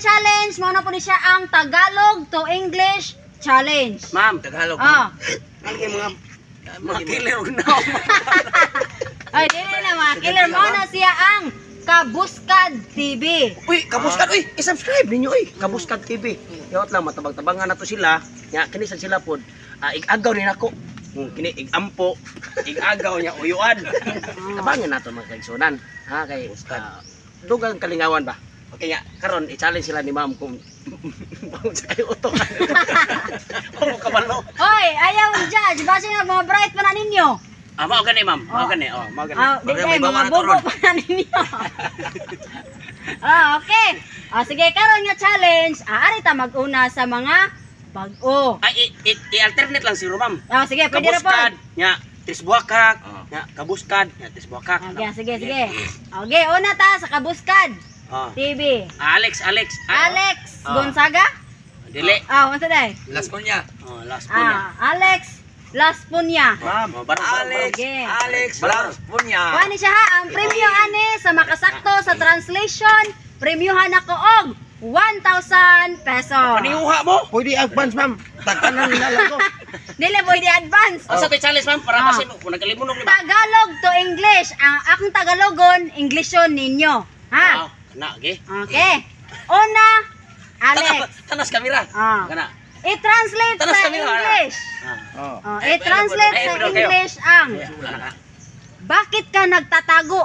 Unang challenge, mao na po ni siya ang Tagalog to English challenge. Ma'am, Tagalog. Ah. Ang kay mga killer og naom. Ay, dili na mga killer, mao na siya ang Kabuskad TV. Uy, Kabuskad, uy, i-subscribe ninyo uy. Kabuskad TV. Yot lang matabang-tabangan nato sila. Nya kini sad sila pod. Ah, ig-agaw ni nako. Kini ig-ampo, ig-agaw nya uyuan. Tabangan nato mga kaigsunan. Ha kay dugang kalingawan ba. Okay nga, karon i-challenge sila ni ma'am kung sa kayo utok. Kung kabalo. Hoy, ayaw judge, base nga mga bright pa na ninyo. Ah, mao gani ma'am, mao gani, oh, mao gani. Ah, di Bagay, kay may mga bawa na bugo turon. pa na ninyo. Ah, okay. Ah, sige, karon nga challenge, ari ta mag-una sa mga bag-o. Ay, i-alternate lang siguro ma'am. Ah, sige, pwede ra po. Kabuskad, nya Tres Buakak, Ah. nya Kabuskad, nya Tres Buakak. Okay, sige, sige. Okay, una ta sa Kabuskad Ah. TV. Ah, Alex, Alex. Ah, Alex Ah. Gonzaga? Dili. Ah, unsa day? Las Cuña. Oh, last po niya. Ah, Alex Las Punya. Ma'am, Oh, barang, barang, Alex, Sige. Alex Las Punya. Kuha ni siya ha, ang premyo ani sa makasakto sa translation, premyohan ako og 1,000 pesos. Paniuha mo. Pwede advance, ma'am. Tagtanan nila lang ko. Dili pwede advance. Asa to challenge ma'am para Ah. basin kung nagkalimunog ni ba. Tagalog to English. Ang akong Tagalogon, Englisyon ninyo. Ha? Ah, na, okay. Okay. Una, Alex. Tanas kamera. Ah. Kana. I-translate Tanas sa kamera. English. Ah. Oh. Oh, i-translate Ay, sa pero kayo. English ang Wala ka. bakit ka nagtatago?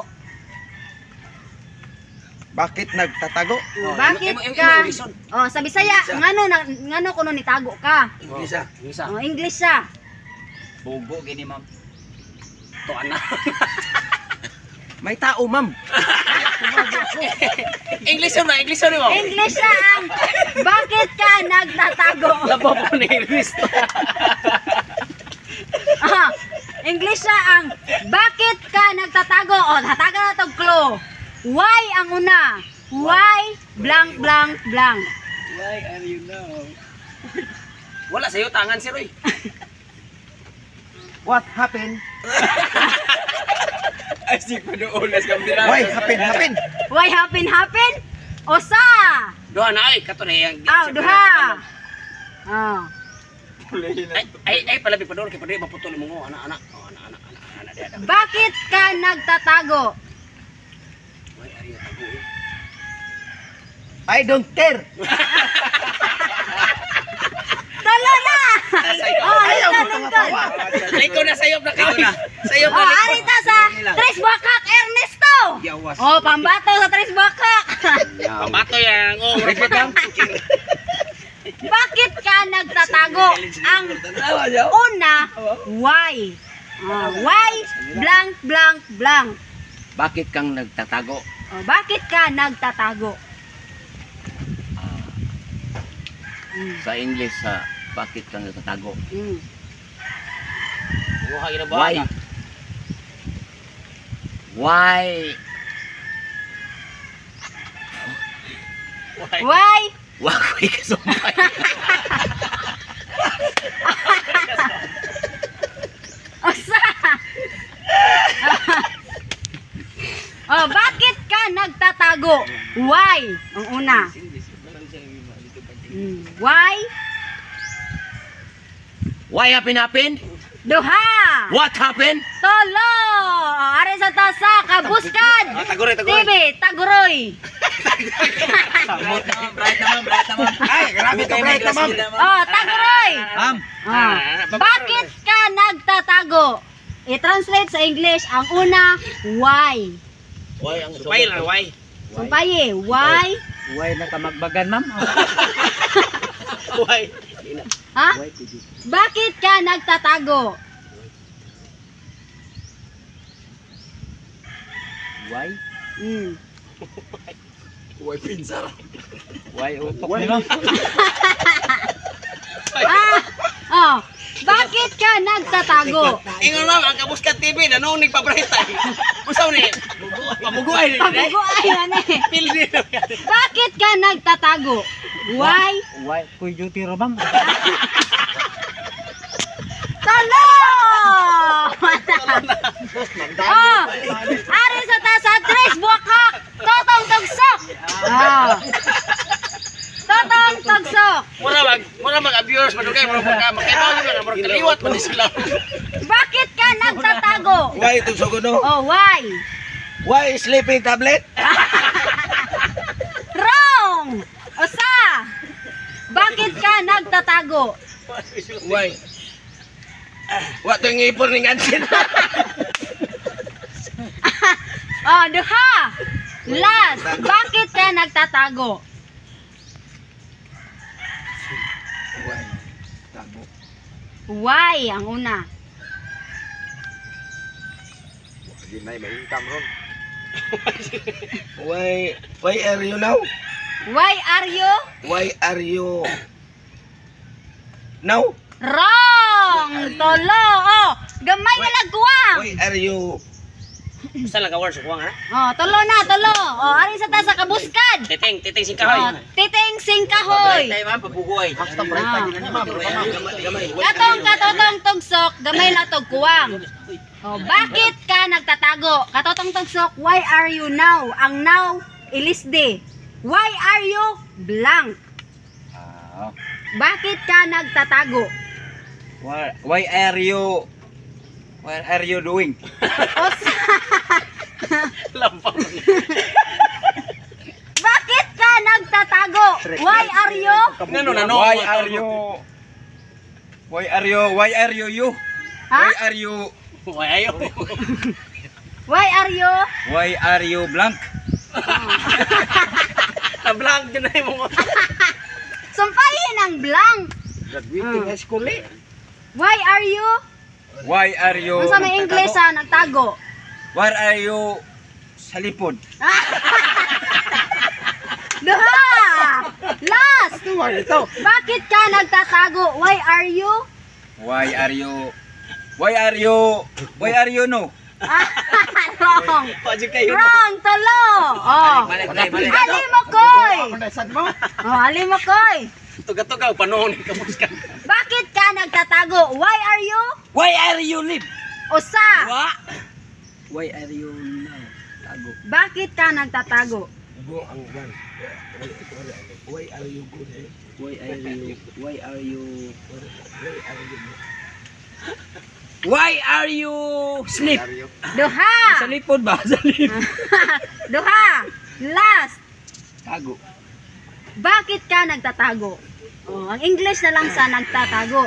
Bakit nagtatago? Oh, Bakit ka? imo Englishon. Oh, sa Bisaya, ngano na, ngano kuno nitago ka? English ah. Isa. Oh, English siya. Bugo gini ma'am. Tuan na. May tao, ma'am. English na, English ni mo. English siya ang bakit ka nagtatago? Labaw po ni English. Ah, English siya ang bakit ka nagtatago? Oh, hatagan na tog clue. Why ang una? Why blank blank blank. Why are you now? Wala sa'yo tangan si Roy. What happened? Ay, si Paduolas kamera. Why happen, happen? Why happen happen? Osa. Duha na ay kato na yang. Aw, duha. Oh. Ay ay ay palabi pa doon kay padre maputol mo ngo ana ana. Oh, ana ana ana ana ana. Ana. Bakit ka nagtatago? Why are you tago? Eh? I don't care. Tala na! Oh, Ayaw mo lingkod, lingkod. tawa. Liko na sayop na ka. Na. Sayop na. Oh, arita sa Tres Bakak Ernesto. Yawas. Oh, pambato sa Tres Bakak. Pambato yan. Oh, repeat lang. Bakit ka nagtatago? Ang una, why? Oh, why blank blank blank. Bakit kang nagtatago? Oh, bakit ka nagtatago? Sa English sa bakit kang nagtatago? Buha gina Why? Why? Why? Why? Wakoy kasumpay. Usa. Oh, bakit ka nagtatago? Why? Ang una. Why? Why happen happen? Duha. What happened? Tolo. Oh, ari sa tasa Kabuskad. Ah, taguroy, taguroy. TV, Taguroy. Bright naman, bright naman. Ay, grabe ka, bright na, ma'am. Oh, Taguroy. Ma'am. Ah. Bakit ka nagtatago? I-translate sa English ang una, why. Why ang Why lang, why? Sumpaye, why? Why na ka magbagan, ma'am? Why? Ha? Bakit ka nagtatago? Why? Why pinsar? Why utok ni ma'am? Ah, oh. Bakit ka nagtatago? Ingon ma'am, ang Kabuskad TV nanunig pa bright ay. Usaw ni. Pabuguay ni. Pabugo ay ano eh. Pildi. Bakit ka nagtatago? Why? Why kuy duty ra ma'am? Talo! Oh, ari sa tasa, tres buwakak, totong tugsok. Ah. Mura mag viewers madugay mura mag makaibaw yun mura kaliwat man sila. Bakit ka nagtatago? Why ito so no? Oh, why? Why sleeping tablet? Wrong! Usa! Bakit ka nagtatago? Why? Wa to ngipon ning ansin. Oh, duha! Last, bakit ka nagtatago? Why? Tago. Why ang una? Why are you now? Why are you Why are you now? wrong? Tolo! Oh, gamay na lang kuwang! Why are you Usa lang ka words kuwang ha. Oh, tulo na, tulo. Oh, ari sa ta sa kabuskad. Titing titing sing Oh, kahoy. titing singkahoy. Tayo ma'am, pabugoy. Ah. gamay? Katong katotong tugsok, gamay na tog kuwang. Oh, bakit ka nagtatago? Katotong tugsok, why are you now? Ang now, ilisde. Why are you blank? Ah. Bakit ka nagtatago? Why are you What are you doing? Usa. Lampaw. Bakit ka nagtatago? Why are you? Ngano na no? Why are you Why are you Why are you you? Ha? Why are you Why ayo? Why are you? Why are you blank? Na blank din na imong. Sumpahin ang blank. Graduating high school eh. Why are you? Why are you Unsa may English sa nagtago? Why are you sa lipod? Duha! Last! Ito. Bakit ka nagtatago? Why are you? Why are you Why are you Why are you no? Wrong! Pwede kayo. Wrong! Tulo! Oh. Balik balik balik. Alimokoy! mo? Oh, alimokoy! Tuga-tuga panahon ni kabuskad. Bakit ka nagtatago? Why are you? Why are you live? Usa! Wa. Why are you now? Tago. Bakit ka nagtatago? Go ang one. Why are you good eh? Why are you Why are you Why are you Why are you sleep? Duha! Sa lipod ba? Sa lipod. Duha! Last! Tago. Bakit ka nagtatago? Oh, ang English na lang sa nagtatago.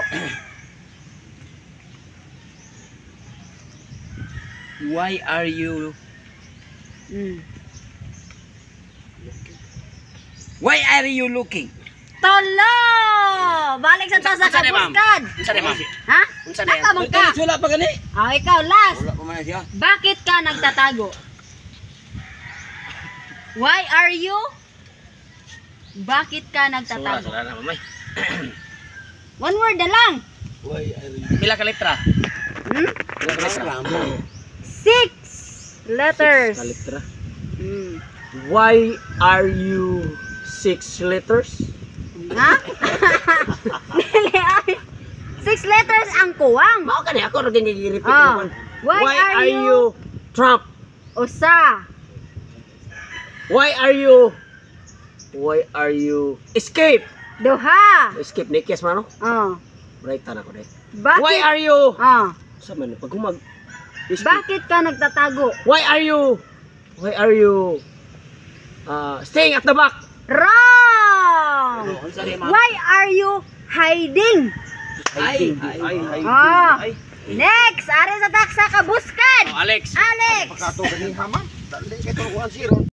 Why are you Why are you looking? Tolo! Balik sa to sa Unsa ni, ma'am? kabuskad. Unsa ni ma'am? Ha? Unsa ni? Aka man ka. Wala pa gani. Oh, ikaw last. Wala pa man siya. Bakit ka nagtatago? Why are you? Bakit ka nagtatago? Sura na mamay. One word na lang. Why are you Pila ka letra? Hmm? Pila ka letra? Six letters. Ka letra. Why are you six letters? Ha? Dili, ay. Six letters ang kuwang. Mao kani ako ra gani repeat Ah. mo. Why, are you? Trump? Usa. Why are you Why are you escape? Duha. Escape ni kiss mano. Oh. Right ta na ko de. Bakit? Why are you Oh. Sa man pag humag escape. Bakit ka nagtatago? Why are you Why are you staying at the back? Wrong! Why are you hiding? Ay, ay, ay. Ah. Next, ari sa taksa kabuskad. Oh, Alex. Alex. Pagkato ganiha man. Dali kay turuan zero.